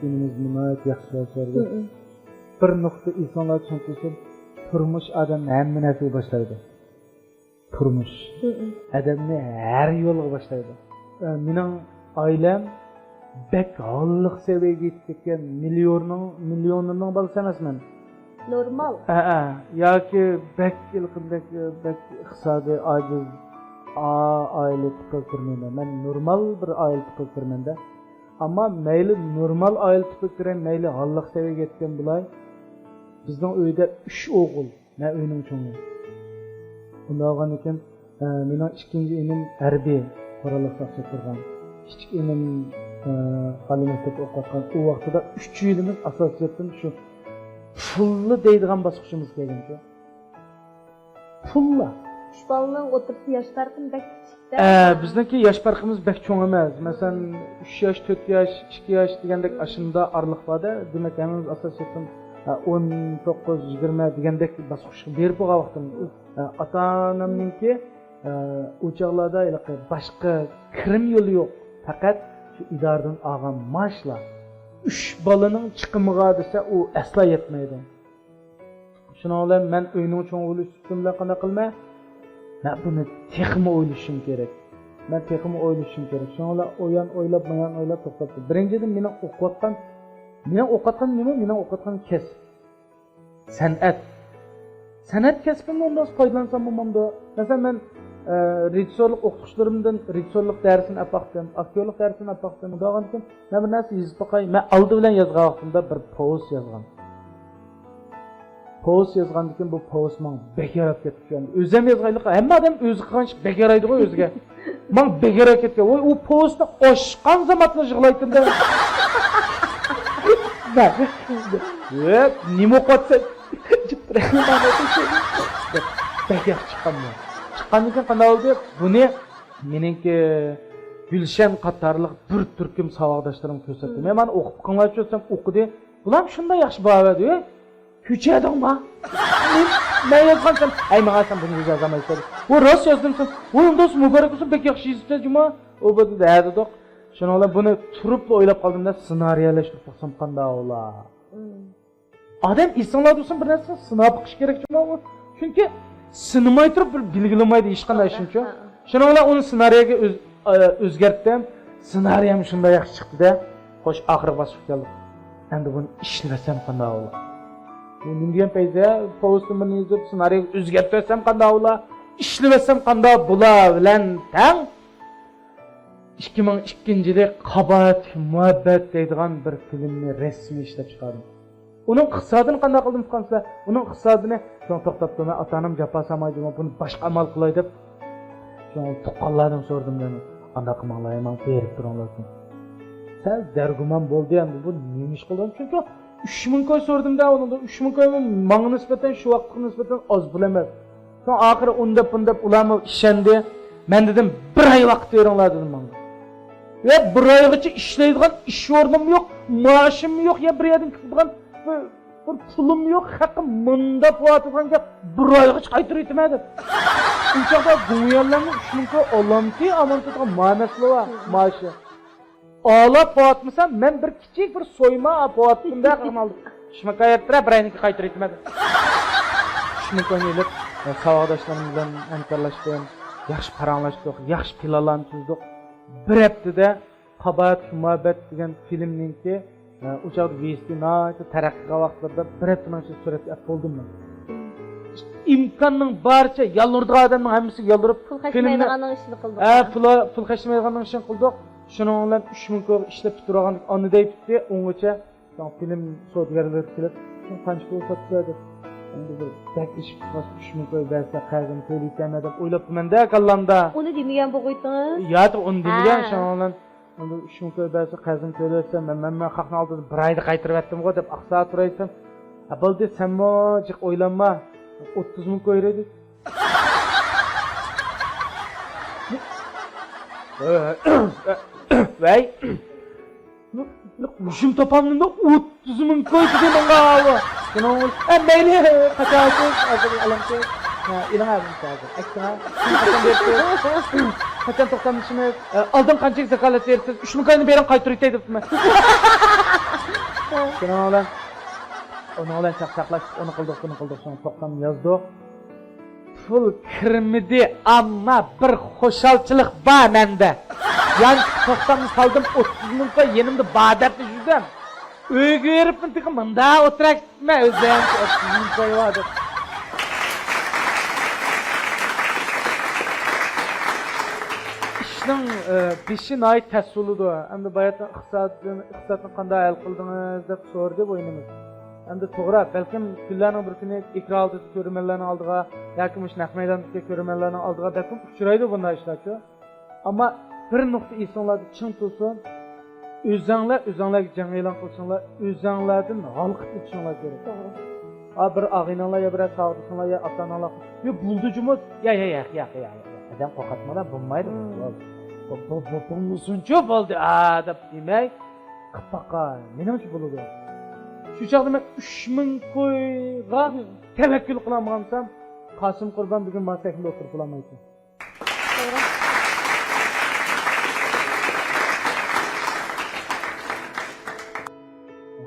ئىنىمىز ناھايىتى ياخشى جاۋاب بەردى. بىر نۇقتا ئېسىڭلاردا چوڭ تۇرسۇن، تۇرمۇش ئادەمنى ھەممە نەرسىگە باشلايدۇ. تۇرمۇش ئادەمنى ھەر يولغا باشلايدۇ. ئە، مېنىڭ ئائىلەم بەك ھاللىق سەۋىيەگە يېتىپ كەتكەن مىليونېرنىڭ، مىليونېرنىڭ بالىسى ئەمەسمەن. نورمال. ھەئە، ياكى بەك ھېلىقىدەك، بەك ئىقتىسادى ئاجىز ئا-، ئائىلە تىپىغا كىرمەيمەن. مەن نورمال بىر ئائىلە تىپىغا كىرىمەن-دە. ئەمما مەيلى نورمال ئائىلە تىپىغا كىرەي، مەيلى ھاللىق سەۋىيەگە يەتكەن بولاي، بىزنىڭ ئۆيدە ئۈچ ئوغۇل. مەن ئۆينىڭ چوڭى. ئۇنداق بولغاندىكىن، ئە، مېنىڭ ئىككىنچى ئىنىم ھەربىي، قوراللىق ساقچىدا تۇرغان. كىچىك ئىنىم، ئە، ئالىي مەكتەپتە ئوقۇۋاتقان. ئۇ ۋاقتىدا ئۈچىيلىمىز ئاساسىي جەھەتتىن شۇ پۇللا دەيدىغان باسقۇچىمىزغا كەلگەنچۇ. پۇللا. ئۈچ بالىنىڭ ئوتتۇرىسى ياش پەرقىمۇ بەك كىچىكتە. ئە، بىزنىڭكى ياش پەرقىمىز بەك چوڭ ئەمەس. مەسىلەن، ئۈچ ياش، تۆت ياش، ئىككى ياش دېگەندەك ئاشۇنداق ئارىلىق بار-دە. دېمەك، ھەممىمىز ئاساسىي جەھەتتىن، ئە، ئون توققۇز، يىگىرمە دېگەندەك باسقۇچقا بېرىپ بولغان ۋاقتىم. ئاتا-ئانامنىڭكى، ئۇ چاغلاردا ھېلىقى باشقا كىرىم يولى يوق، پەقەت شۇ ئىدارىدىن ئالغان مائاشلا ئۈچ بالىنىڭ چىقىمىغا دېسە، ئۇ ئەسلا يەتمەيدۇ. شۇنىڭ بىلەن مەن ئۆينىڭ چوڭى بولۇش سۈپىتىم بىلەن قانداق قىلىمەن؟ مەن بۇنى تېخىمۇ ئويلىشىم كېرەك. مەن تېخىمۇ ئويلىشىم كېرەك. شۇنىڭ بىلەن ئۇيان ئويلاپ، مۇيان ئويلاپ توختاپتۇ. بىرىنچىدىن، مېنىڭ ئوقۇۋاتقان، مېنىڭ ئوقۇۋاتقان نېمە؟ مېنىڭ ئوقۇۋاتقان كەسىپ. سەنئەت. سەنئەت كەسپىمنى ئۇنداق پايدىلانسام بولمامدۇ؟ مەسىلەن، مەن، ئە، رېژىسسورلۇق ئوقۇتقۇچىلىرىمدىن رېژىسسورلۇق دەرسىنى ئەپ باقتىم، ئاكتيورلۇق دەرسىنى ئەپ باقتىم. ئۇنداق بولغاندىكىن مەن بىر نەرسە يېزىپ باقاي. مەن ئالدى بىلەن يازغان ۋاقتىمدا بىر پوۋېست يازغان. پوۋېست يازغاندىن كېيىن بۇ پوۋېست ماڭا بەك ياراپ كەتتى. ئۆزۈم يازغانلىقى، ھەممە ئادەم ئۆزى قىلغان ئىش بەك يارايدىغۇ ئۆزىگە. ماڭا بەك ياراپ كەتكەن. ۋاي، ئۇ پوۋېستنى ئاچقان زامانلا يىغلايتتىم-دە. مەن، ۋە نېمە ئوقۇۋاتىسەن؟ بەك ياخشى چىققانمۇ؟ چىققاندىن كېيىن قانداق بولدى؟ بۇنى مېنىڭكى گۈلشەن قاتارلىق بىر تۈركۈم ساۋاقداشلىرىمغا كۆرسەتتىم. مەن مانا ئوقۇپ بېقىڭلارچۇ دېسەم، ئوقۇدى. بۇلارمۇ شۇنداق ياخشى باھا بەردى. كۆچەدىڭما؟ مەن يازغان دېسەم، ھەي، ماڭا سەن بۇنى يازالمايسەن. ۋۇ راست يازدىم دېسەم، ۋۇ ئۇنداق مۇبارەك بولسۇن، بەك ياخشى يېزىپسەن جۇما. ئۇ بۇ دېدى، ھە دېدۇق. شۇنىڭ بىلەن بۇنى تۇرۇپلا ئويلاپ قالدىم دە، سېنارىيەلەشتۈرۈپ باقسام قانداق بولا؟ ئادەم ئېسىڭلاردا بولسۇن، بىر نەرسىنى سىناپ بېقىش كېرەك جۇما ئۇ. چۈنكى سىنىماي تۇرۇپ بىر بىلگىلىمەيدۇ ھېچقانداق ئىشنىچۇ. شۇنىڭ بىلەن ئۇنى سېنارىيەگە ئۆز-، ئە، ئۆزگەرتتىم. سېنارىيەم شۇنداق ياخشى چىقتى-دە. خوش، ئاخىرقى باسقۇچقا كەلدۇق. ئەمدى بۇنى ئىشلىۋەتسەم قانداق بولا؟ بۇ نېمە دېگەن پەيزى؟ پوۋېستنى بىرنى يېزىپ، سېنارىيەگە ئۆزگەرتىۋەتسەم قانداق بولا؟ ئىشلىۋەتسەم قانداق بولا بىلەن تەڭ ئىككى مىڭ ئىككىنچى يىلى قاباھەتلىك مۇھەببەت دەيدىغان بىر فىلىمنى رەسمىي ئىشلەپ چىقاردىم. ئۇنىڭ ئىقتىسادىنى قانداق قىلدىم ئۇققانسىلەر؟ ئۇنىڭ ئىقتىسادىنى، شۇڭا توختاپ تۇرماي، ئاتا-ئانام جاپا سالمايدۇ، بۇنى باشقا ئامال قىلاي دەپ، شۇڭا تۇغقانلاردىن سورىدىم دەيمەن. ئانداق قىلماڭلار، ماڭا بېرىپ تۇرۇڭلار دېدىم. سەل دەرگۇمان بولدى ئەمدى، بۇ نېمە ئىش قىلدىم؟ چۈنكى ئۈچ مىڭ كوي سورىدىم-دە ئۇنىڭدىن. ئۈچ مىڭ كوي ماڭا نىسبەتەن، شۇ ۋاقىتقا نىسبەتەن ئاز پۇل ئەمەس. شۇڭا ئاخىرى ئۇنداپ، بۇنداپ ئۇلارمۇ ئىشەندى. مەن دېدىم، بىر ئاي ۋاقىت بېرىڭلار دېدىم ماڭا. ۋە بىر ئايغىچە ئىشلەيدىغان ئىش ئورنۇم يوق، مائاشىم يوق، يا بىر يەردىن كېتىدىغان بىر، بىر پۇلۇم يوق، خەققە مۇنداپ بولۇۋاتىدىغان گەپ، بىر ئايغىچە قايتۇرۇۋېتىمەن دەپ. ئۇ چاغدا گۇڭيۈەنلەرنىڭ ئۈچ مىڭ كوي ئالامتى ئامانەت تۇتقان ما مەسىلە بار، مائاشى. ئالاپ بوۋاتمىسام، مەن بىر كىچىك بىر سويما ئاپ بوۋاتتىم-دە، قىزنىڭ ئالدىدا. ئۈچ مىڭ كوي ئەتتىرە، بىر ئەينىكى قايتۇرۇۋېتىمەن. ئۈچ مىڭ كوينى ئېلىپ، ساۋاقداشلىرىم بىلەن ھەمكارلاشتىم. ياخشى پاراڭلاشتۇق، ياخشى پىلانلارنى تۈزدۇق. بىر ھەپتىدە قاباھەتلىك مۇھەببەت دېگەن فىلىمنىڭكى، ئە، ئۇ چاغدا ۋىسىتى ناھايىتى تەرەققىي قىلغان ۋاقىتلىرىدا بىر ھەپتىنىڭ ئىچىدە سۈرەتكە ئەپ بولدۇم مەن. ئىمكاننىڭ بارىچە يالۋۇرىدىغان ئادەمنىڭ ھەممىسىگە يالۋۇرۇپ، پۇل فىلىمنى خەجلىمەيدىغاننىڭ ئىشىنى قىلدۇق. ھە، پۇل، پۇل خەجلىمەيدىغاننىڭ ئىشىنى قىلدۇق. شۇنىڭ بىلەن ئۈچ مىڭ كويغا ئىشلەپ پۈتتۈرۈۋالغاندىكىن ئاندىن پۈتتى، ئۇنىڭغىچە شۇڭا فىلىم سودىگەرلىرى كېلىپ، «سەن قانچە پۇل ساتىسەن؟» دەپ، ئەمدى بىر بەك ئېشىپ قالسا، «ئۈچ مىڭ كوي بەرسە قەرزىمنى تۆلىيەلمەيمەن» دەپ ئويلاپتىمەن-دە كاللامدا. ئۇنى دېمىگەن بولغىيتىڭىز. يا، ئۇنى دېمىگەن، ھە. شۇنىڭ بىلەن ئەمدى «ئۈچ مىڭ كوي بەرسە قەرزىمنى تۆلىيەلمەيمەن، مەن، مەن خەقنىڭ ئالدىدا بىر ئايدا قايتۇرۇۋەتتىمغۇ» دەپ ئاقساپ تۇرايسەن. «ھە، بولدى، سەنمۇ جىق ئويلانما. ئوتتۇز مىڭ كوي بېرەي» دېدى. ۋەي. ھۇجۇم تاپامدىمدا ئوتتۇز مىڭ كوي دېدى ماڭا ئاۋۇ. شۇنىڭ بىلەن، ئە، مەيلى، قاچانسىز، ھازىر ئالامسىز. ھە، ئېلىڭ ھە، بۇنى ھازىر. ئەكسىڭە. قاچان بېرىسىز؟ قاچان توختاملىشىمىز؟ ئە، ئالدىن قانچىلىك زاكالەت بېرىسىز؟ ئۈچ مىڭ كوينى بېرىڭ، قايتۇرۇۋېتەي دەپتىمەن. شۇنىڭ بىلەن، ئۇنىڭ بىلەن چاقچاقلاشتۇق، ئۇنى قىلدۇق، بۇنى قىلدۇق، شۇڭا توختامنى يازدۇق. پۇل كىرمىدى، ئەمما بىر خۇشالچىلىق بار مەندە. يانچۇق توختامنى سالدىم، ئوتتۇز مىڭ كوي يېنىمدا بار دەپلا يۈردۈم. ئۆيگە بېرىپمۇ تېخى مۇنداق ئولتۇراپ كېتىپمەن، ئۆزۈم ئوتتۇز مىڭ كوي بار دەپ. ئىشنىڭ، ئە، بېشى ناھايىتى تەس بولىدۇ. ئەمدى باياتىن ئىقتىسادنى، ئىقتىسادنى قانداق ھەل قىلدىڭىز دەپ سورىدى بۇ ئىنىمىز. ئەمدى توغرا، بەلكىم كۈنلەرنىڭ بىر كۈنى ئېكران ئالدىدا كۆرۈرمەنلەرنىڭ ئالدىغا ياكى مۇشۇ نەق مەيداندىكى كۆرۈرمەنلەرنىڭ ئالدىغا بەلكىم ئۇچرايدۇ بۇنداق ئىشلارچۇ. ئەمما بىر نۇقتا ئېسىڭلاردا چىڭ تۇرسۇن، ئۆزەڭلار ئۆزەڭلارگە جەڭ ئېلان قىلساڭلار، ئۆزەڭلاردىن ھالقىپ ئۆتۈشۈڭلار كېرەك. توغرا. ئا، بىر ئاغىنەڭلار يا بىرەر ساۋاقدىشىڭلار يا ئاتا-ئاناڭلار، يا بولدى جۇمۇ، يا، يا، ياق، ياق، ياق، ياق، ئادەم قورقاتمىلا، بولمايدۇ. مم. بۇ، بۇ، بۇ، بولمىسۇنچۇ بولدى، ئا، دەپ دېمەي، قىلىپ باقاي، مېنىڭچە بولىدۇ. شۇ چاغدا مەن ئۈچ مىڭ كويغا مم. تەۋەككۈل قىلالمىغانسام، قاسىم قۇربان بۈگۈن مانا سەھنىدە ئولتۇرۇپ بولالمايتتى. توغرا.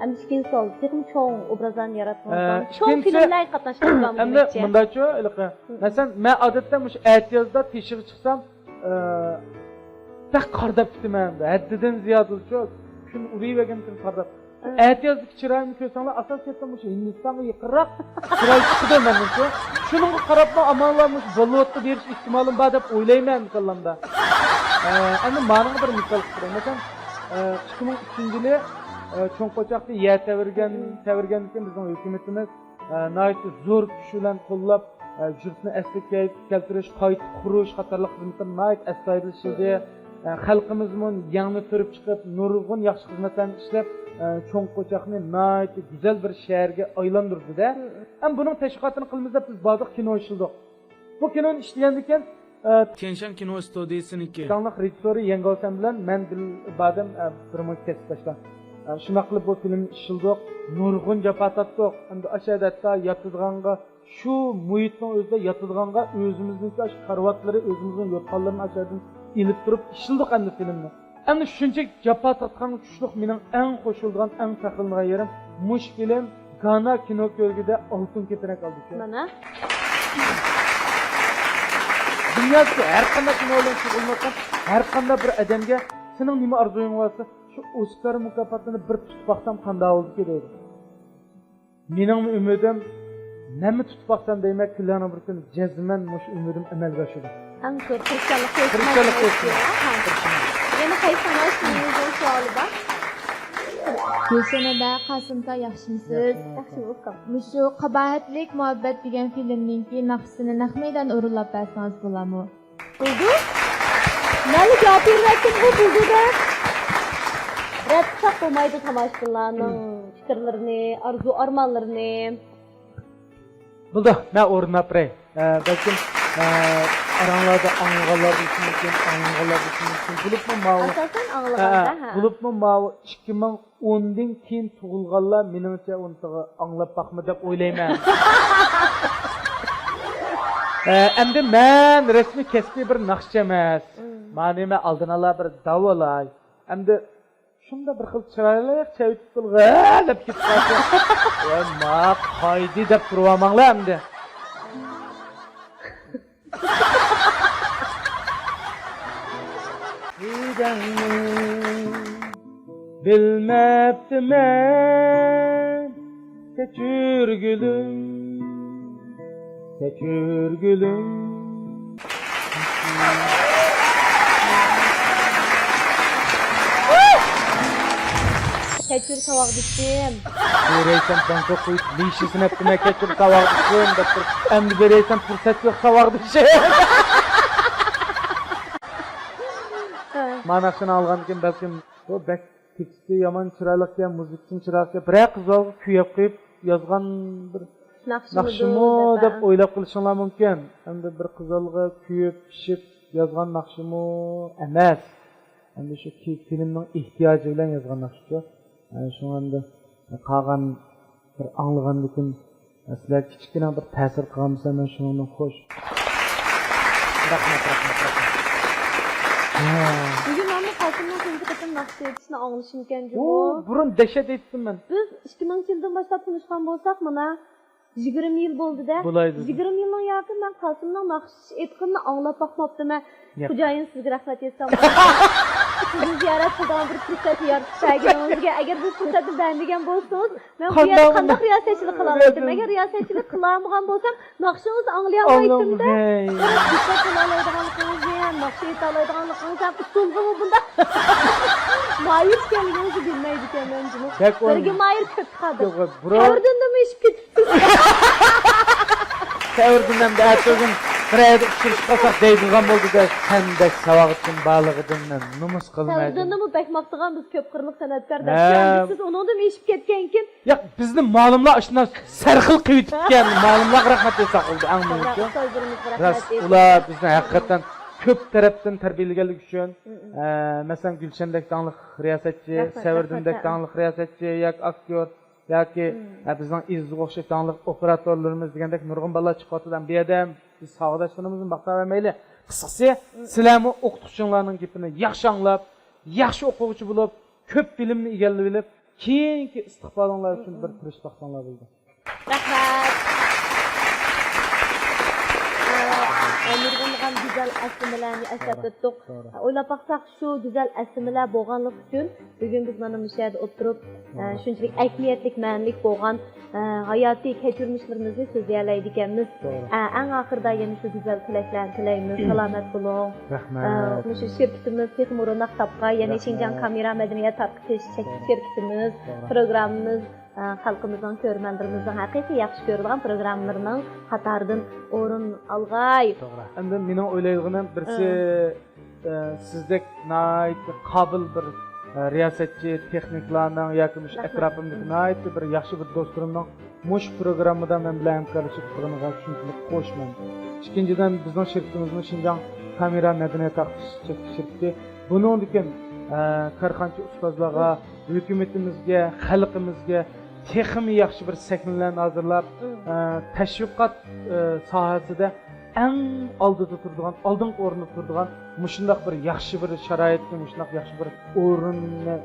ئەمدى ئىككىنچى سوئال، تېخىمۇ چوڭ ئوبرازلارنى ياراتقىڭىز ئە، بارمۇ؟ چوڭ ئىككىنچى، فىلىملەرگە قاتناشتىڭىزمۇ ئەمدى دېمەكچى. مۇنداچۇ، ھېلىقى، مم. مەسىلەن، مەن ئادەتتە مۇشۇ ئەتىيازدا تېشىغا چىقسام، ئە، بەك قارىداپ كېتىمەن، ھەددىدىن زىيادىچۇ، كۈن ئۇرۇۋەرگەن كۈن قارىداپ. ئەتىيازدىكى چىرايىمنى كۆرسەڭلار، ئاساسىي جەھەتتىن مۇشۇ ھىندىستانغا يېقىنراق چىراي چىقىدۇ مەندىنچۇ. شۇنىڭغا قاراپمۇ ئامانلار مۇشۇ بوللىۋۇتقا بېرىش ئېھتىمالىم بار دەپ ئويلايمەن كاللامدا. ئە، ئەمدى مانىڭغا بىر مىسال قىلىپ بېرەي. مەسىلەن، ئە، ئىككى مىڭ ئۈچىنچى يىلى، ئە، چوڭ قوچاقتا يەر تەۋرىگەن، تەۋرىگەندىن كېيىن بىزنىڭ ھۆكۈمىتىمىز ئە، ناھايىتى زور كۈچ بىلەن قوللاپ، ئە، يۇرتنى ئەسلىگە كەلتۈرۈش، قايتا قۇرۇش قاتارلىق خىزمەتلەر ناھايىتى ئەستايىدىل ئىشلىدى. ئە، خەلقىمىزمۇ يەڭنى تۈرۈپ چىقىپ، نۇرغۇن ياخشى خىزمەتلەرنى ئىشلەپ، ئە، چوڭ قوچاقنى ناھايىتى گۈزەل بىر شەھەرگە ئايلاندۇردى-دە. ئەمما بۇنىڭ تەشۋىقاتىنى قىلىمىز دەپ بىز باردۇق، كىنو ئىشلىدۇق. بۇ كىنونى ئىشلىگەندىن كېيىن، ئە، تيەنشان كىنو ئىستۇدىيىسىنىڭكى داڭلىق رېژىسسورى يەنگاۋسەن بىلەن مەن بىل-، باردىم، ئە، بىر مۇھىت كەسىپداشلار. ئە، شۇنداق قىلىپ بۇ فىلىمنى ئىشلىدۇق، نۇرغۇن جاپا تارتتۇق. ئەمدى ئاشۇ يەردە ھەتتا ياتىدىغانغا، شۇ مۇھىتنىڭ ئۆزىدە ياتىدىغانغا ئۆزىمىزنىڭكى ئاشۇ كارىۋاتلىرى، ئۆزىمىزنىڭ يوتقانلىرىنى ئاشۇ يەردىن ئېلىپ تۇرۇپ ئىشلىدۇق ئەمدى فىلىمنى. ئەمدى شۇنچىلىك جاپا تارتقانغا چۈشلۈق مېنىڭ ئەڭ خوش بولىدىغان، ئەڭ پەخىرلىنىدىغان يېرىم مۇشۇ فىلىم گانا كىنو كۆرگىدە ئالتۇن كېپىنەك ئالدى شۇ. مانا. دۇنيادىكى ھەر قانداق كىنو بىلەن شۇغۇللىنىۋاتقان ھەر قانداق بىر ئادەمگە سېنىڭ نېمە ئارزۇيۇڭ بارسا، شۇ ئوسكار مۇكاپاتىنى بىر تۇتۇپ باقسام قانداق بولىدىكى دەيدۇ. مېنىڭمۇ ئۈمىدىم، مەنمۇ تۇتۇپ باقسام دەيمەن، كۈنلەرنىڭ بىر كۈنى جەزمەن مۇشۇ ئۈمىدىم ئەمەلگە ئاشىدۇ. ئەڭ كۆپ تىرىشچانلىق كۆرسىتىش. تىرىشچانلىق كۆرسىتىش. ھە. تىرىشىمەن. يەنە قايسى ساڭا سىزنىڭ سوئالى بار؟ گۈلشەنە ئەپە، قاسىمكا ياخشىمۇسىز؟ ياخشىمەن. ياخشىمۇ ئۇكام. مۇشۇ قاباھەتلىك مۇھەببەت دېگەن فىلىمنىڭكى ناخشىسىنى نەق مەيدان ئورۇنلاپ بەرسىڭىز بولامۇ؟ بولدى. مەنلا جاۋاب بېرىۋەتتىمغۇ، بولدى دەپ. رەت قىلساق بولمايدۇ تاماشىبىنلارنىڭ پىكىرلىرىنى، ئارزۇ ئارمانلىرىنى. بولدى، مەن ئورۇنلاپ بېرەي. ئە، بەلكىم، ئە، ئاراڭلاردا ئاڭلىغانلار بولۇشى مۇمكىن، ئاڭلىمىغانلار بولۇشى مۇمكىن. بولۇپمۇ ماۋۇ، ئاساسەن ئاڭلىغاندا، ئە، ھە. بولۇپمۇ ماۋۇ ئىككى مىڭ ئوندىن كېيىن تۇغۇلغانلار مېنىڭچە ئۇنى تېخى ئاڭلاپ باقما دەپ ئويلايمەن. ئە، ئەمدى مەن رەسمىي كەسپىي بىر ناخشىچى ئەمەس. مم. مانا مەن ئالدىن ئالا بىر داۋالاي. ئەمدى شۇنداق بىر خىل چىرايلىق چەۋىتىپ تۇرغان دەپ كېتىپ قالسا، ۋاي ما قايدى دەپ تۇرۇۋالماڭلار ئەمدى. دېدىڭمۇ بىلمەپتىمەن، كەچۈرگۈلۈم، كەچۈرگۈلۈم. كەچۈر ساۋاقدىشىم. بېرەيسەن بانكا قويۇپ، لىشىسىنى ئەپتىمەن، كەچۈر ساۋاقدىشىم دەپ تۇرۇپ، ئەمدى بېرەيسەن پۇرسەت يوق ساۋاقدىشىم. مانا ناخشىنى ئالغاندىكىن بەلكىم بۇ بەك تېكىستى يامان چىرايلىقكەن، مۇزىكىسىمۇ چىرايلىقكەن، بىرەر قىز بالىغا كۆيەپ قويۇپ يازغان بىر ناخشىمۇ ناخشىمۇ دەپ دەپ ئويلاپ قېلىشىڭلار مۇمكىن. ئەمدى بىر قىز بالىغا كۆيۈپ، پىشىپ يازغان ناخشىمۇ ئەمەس. ئەمدى شۇ كى-، فىلىمنىڭ ئېھتىياجى بىلەن يازغان ناخشىچۇ. ئە، شۇڭا ئەمدى قالغان بىر ئاڭلىغاندىكىن، سىلەرگە كىچىككىنە بىر تەسىر قىلغان بولسا، مەن شۇنىڭدىن خوش. رەھمەت، رەھمەت، رەھمەت. ھە. بۈگۈن مەنمۇ قاسىمنىڭ تۇنجى قېتىم ناخشا ئېيتىشىنى ئاڭلىشىمكەن ئۇ جۇمۇ. بۇرۇن دەھشەت ئېيتتىم مەن. بىز ئىككى مىڭىنچى يىلدىن باشلاپ تونۇشقان بولساق، مانا، يىگىرمە يىل بولدى-دە. بولايدۇ. يىگىرمە يىلنىڭ ياقى مەن قاسىمنىڭ ناخشا ئېيتقىنىنى ئاڭلاپ باقماپتىمەن. ياق. خوجايىن سىزگە رەھمەت ئېيتسام. سىزنى زىيارەت قىلىدىغان بىر پۇرسەت يارىتىپ بەرگىنىڭىزگە، ئەگەر بۇ پۇرسەتنى بەرمىگەن بولسىڭىز، مەن بۇ يەردە قانداق رىياسەتچىلىك قىلالايتتىم؟ ئەگەر رىياسەتچىلىك قىلالمىغان بولسام، ناخشىڭىزنى ئاڭلىيالمايتتىم-دە. بىر دىققەت قىلالايدىغانلىقىڭىزنى، ناخشا ئېيتالايدىغانلىقىڭىز ھەم ئۇسسۇلغىمۇ بۇنداق ماھىر ئىكەنلىكىڭىزنى بىلمەيدىكەنمەن جۇمۇ. بەك ئورۇن. بىرگە ماھىر كۆپ قادىر. ياق، بۇرۇن. تەۋردىنمۇ ئېشىپ كېتىپسىز. تەۋردىن ئەمدى ئەتىگۈن بىر يەردە ئۇچرىشىپ قالساق دەيدىغان بولدى-دە، سەندەك ساۋاقچىم بارلىقىدىن مەن نومۇس قىلمايدۇ. تەۋردىنمۇ بەك ماختىغان، بىز كۆپ قىرلىق سەنئەتكار دەپ. ھە. سىز ئۇنىڭدىن ئېشىپ كەتكەنكىن. ياق، بىزنى مالىملار ئاشۇنداق سەرخىل قىلىۋېتىپتىكەن. مالىملارغا رەھمەت ئېيتساق بولدى، ئەڭ مۇھىمى. ئۇستازلىرىمىزغا رەھمەت ئېيتىمىز. راست، ئۇلار بىزنى ھەقىقەتەن كۆپ تەرەپتىن تەربىيەلىگەنلىكى ئۈچۈن، ئە، مەسىلەن، گۈلشەندەك داڭلىق رىياسەتچى، رەھمەت، سەۋردىندەك رەھمەت، داڭلىق رىياسەتچى ياكى ئاكتيور ياكى، ئە، بىزنىڭ ئىززىغا ئوخشاش داڭلىق ئوپېراتورلىرىمىز دېگەندەك نۇرغۇن بالىلار چىقىۋاتىدۇ. بۇ يەردە بىز ساۋاقداشلىرىمىزنى ماختاۋەرمەيلى. قىسقىسى، سىلەرمۇ ئوقۇتقۇچىڭلارنىڭ گېپىنى ياخشى ئاڭلاپ، ياخشى ئوقۇغۇچى بولۇپ، كۆپ بىلىمنى ئىگىلىۋېلىپ، كېيىنكى ئىستىقبالىڭلار ئۈچۈن بىر تىرىشىپ باقساڭلار بولىدۇ. رەھمەت. ئە، نۇرغۇنلىغان گۈزەل ئەسلىمىلەرنى ئەسلەپ ئۆتتۇق. ئويلاپ باقساق، شۇ گۈزەل ئەسلىمىلەر بولغانلىقى ئۈچۈن بۈگۈن بىز مانا مۇشۇ يەردە ئولتۇرۇپ، ئە، شۇنچىلىك ئەھمىيەتلىك، مەنىلىك بولغان، ئە، ھاياتىي كەچۈرمىشلىرىمىزنى سۆزلىيەلەيدىكەنمىز. توغرا. ئە، ئەڭ ئاخىرىدا يەنە شۇ گۈزەل تىلەكلەرنى تىلەيمىز. سالامەت بولۇڭ. رەھمەت. ئە، مۇشۇ شىركىتىمىز تېخىمۇ روناق تاپقاي. يەنە رەھمەت. شىنجاڭ كامېرا مەدەنىيەت تارقىتىش چەكلىك شىركىتىمىز، توغرا. پروگراممىمىز، ئە، خەلقىمىزنىڭ، كۆرۈرمەنلىرىمىزنىڭ ھەقىقىي ياخشى كۆرىدىغان پروگراممىلىرىنىڭ قاتارىدىن ئورۇن ئالغاي. توغرا. ئەمدى مېنىڭ ئويلايدىغىنىم بىرسى، ئە، سىزدەك ناھايىتى قابىل بىر، ئە، رىياسەتچى، تېخنىكلارنىڭ ياكى مۇشۇ ئەتراپىمدىكى ناھايىتى بىر ياخشى بىر دوستلىرىمنىڭ مۇشۇ پروگراممىدا مەن بىلەن ھەمكارلىشىپ تۇرغىنىغا شۇنچىلىك خۇشمەن. ئىككىنچىدىن، بىزنىڭ شىركىتىمىزمۇ شىنجاڭ كامېرا مەدەنىيەت تارقىتىش چەكلىك شىركىتى. بۇنىڭدىن كېيىن، ئە، كارخانىچى ئۇستازلارغا، ھۆكۈمىتىمىزگە، خەلقىمىزگە تېخىمۇ ياخشى بىر سەھنىلەرنى ھازىرلاپ، ئە، تەشۋىقات، ئە، ساھەسىدە ئەڭ ئالدىدا تۇرىدىغان، ئالدىنقى ئورۇندا تۇرىدىغان مۇشۇنداق بىر ياخشى بىر شارائىتنى، مۇشۇنداق ياخشى بىر ئورۇننى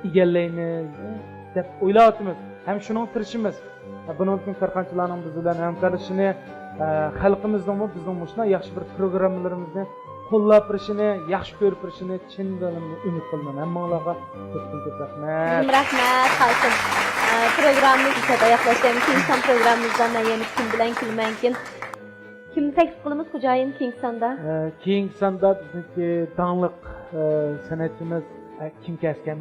ئىگىلەيمىز دەپ ئويلاۋاتىمىز ھەم شۇنىڭغا تىرىشىمىز. بۇنىڭدىن كېيىن كارخانىچىلارنىڭ بىز بىلەن ھەمكارلىشىشىنى، ئە، خەلقىمىزنىڭمۇ بىزنىڭ مۇشۇنداق ياخشى بىر پروگراممىلىرىمىزنى قوللاپ بېرىشىنى، ياخشى كۆرۈپ بېرىشىنى چىن دىلىمدىن ئۈمىد قىلىمەن. ھەممىڭلارغا كۆپتىن كۆپ رەھمەت. رەھمەت، قاسىم. ئە، پروگراممىمىز مۇشۇ يەردە ئاياغلاشتى. كېيىنكى سان پروگراممىمىزدا مەن يەنە كىم بىلەن كېلىمەنكىن؟ كىمنى تەكلىپ قىلىمىز خوجايىن كېيىنكى ساندا؟ ئە، كېيىنكى ساندا بىزنىڭكى داڭلىق، ئە، سەنئەتچىمىز، ئە، كىم كەسكەن؟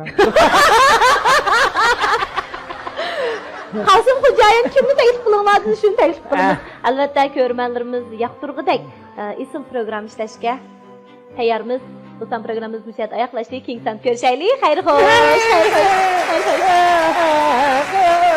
قاسىم خوجايىن كىمنى تەكلىپ قىلىڭلار دېدى، شۇنى تەكلىپ قىلىمىز. ئە. ئەلۋەتتە، كۆرۈرمەنلىرىمىز ياقتۇرغۇدەك، ئە، ئېسىل پروگرامما ئىشلەشكە تەييارمىز. دوستان، پروگراممىمىز مۇشۇ يەردە ئاياغلاشتى. كېيىنكى ساندا كۆرۈشەيلى. خەير خوش، خەير خوش، خەير خوش.